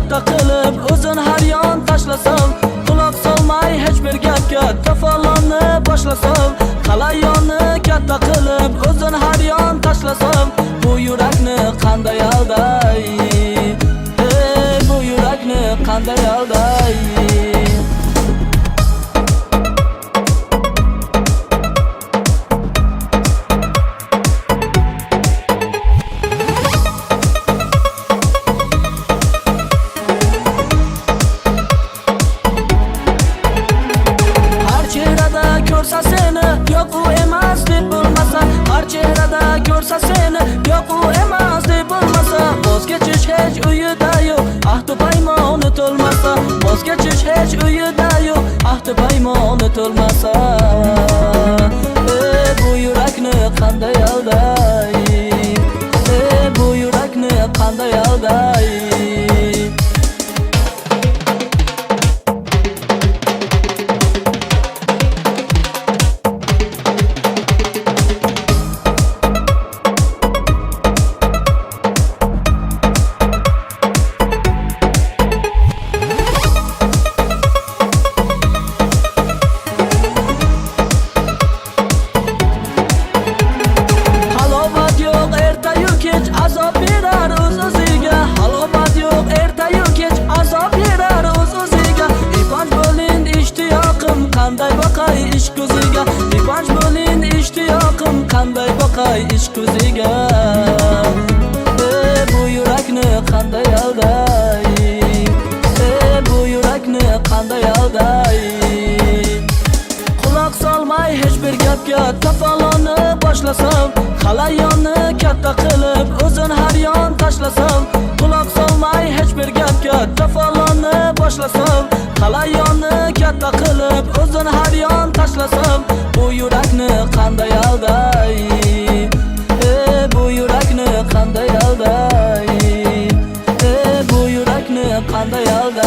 Katta qilib o'zin har yon tashlasam, quloq solmay hech bir gapga to'fonlarni boshlasam, qalayonni katta qilib o'zin har yon tashlasam, bu yurakni qanday alday? Ey, bu yurakni qanday alday? Har chehrada ko'rsa seni, yo'q u emas deb bo'lmasa. Har chehrada ko'rsa seni, yo'q u emas deb bo'lmasa. Voz kechish hech uyida yo'q, ahdi paymoni to'lmasa. Voz kechish hech uyida yo'q, ahdi paymoni to'lmasa. E, bu yurakni qanday alday? E, bu yurakni qanday alday? Halovat yo'q, ertayu kech azob berar o'z o'ziga. Halovat yo'q, ertayu kech azob berar o'z o'ziga. Iponj bo'lin ishtiyoqim, qanday boqay ishq ko'ziga. Iponj bo'lin ishtiyoqim, qanday boqay ishq ko'ziga. E, bu yurakni qanday alday? E, bu yurakni qanday alday? Quloq solmay hech bir gapga to'fonlarni boshlasam, halayonni katta qilib o'zin har yon tashlasam, quloq solmay hech bir gapga to'fonlarni boshlasam, halayonni katta qilib o'zin har yon tashlasam, bu yurakni qanday alday? E, bu yurakni qanday alday? E, bu yurakni qanday alday?